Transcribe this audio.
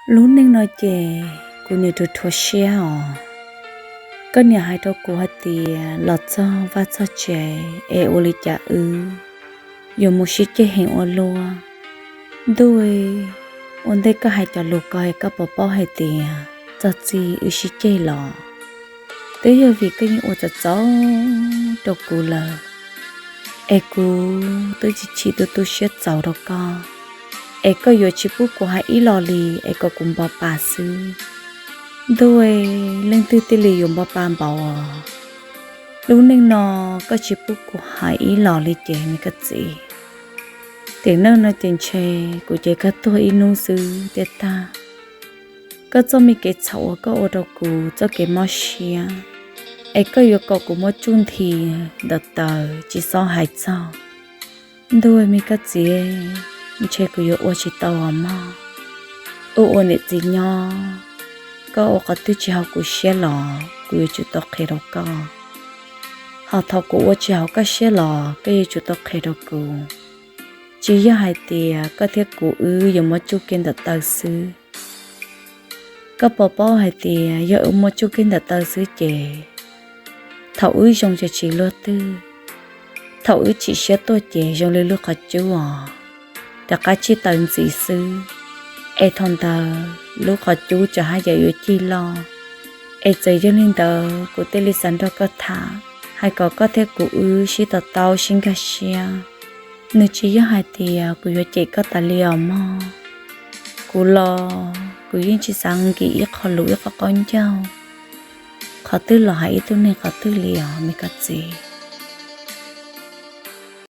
Lub neej no ces kuv niam rhuav rhuav siab os. Koj niam hais rau kuv hais tias los txog vaj txog tsev es ua li cas wb yuav mus sib ceg heev ua luaj. Ntuj, ua ntej koj hais cov lus ko es koj puas paub hais tias txog txij wb sib ceg los twb yog vim koj yeej ua txaus txaus rau kuv lawm, es kuv twb tsis chim tu tu siab txaus rau koj, es koj yuav tsis pub kuv hais ib los li es kom kuv npo pa xwb. Ntuj, leej twg thiaj li yuav npo pa npaum os? Lub neej no koj tsis pub kuv hais ib los li ces me koj txiv, tiam neej no ces ntshe kuv ces koj tuag ib hnub xwb thiaj tag. Koj txoj me kev txhaum uas koj ua rau kuv txoj kev mob siab, es koj yuav kom kuv muab tsuj nthi ntawm taws tsis txhob hais txog. Ntuj, me koj txiv, ntshe kuv yuav ua tsis tau os mog. Wb ua niam txiv nyob, koj ua qhov twg tsis haum kuv siab los kuv yuav tsum tau qhia rau koj, ho thaum kuv ua tsis haum koj siab los koj yuav tsum tau qhia rau kuv. Tsis yog hais tias koj thiab kuv wb yuav muab tsuj kiag ntawm taws xwb. Koj puas paub hais tias yog wb muab tsuj kiag ntawm taws xwb ces thaum wb zoo ces tsis luag twg, thaum wb chim siab tuaj ces zoo li lub qhov cub os, rov qab tsij taws ntxiv xwb. Es thaum ntawd lub qhov cub tsam haj yam yuav cig loj. Es txawm yog li ntawd kuv thiaj li xav nrog koj tham, hais kom koj thiab kuv wb sib to taub sib nkag siab. Nws tsis yog hais tias kuv yuav cem koj tas li os mog. Kuv los kuv yeej tsis xav nkim ib qho lus ib qho qaub ncaug, qhov twg los hais ib tug neeg qhov twg li os me koj txiv.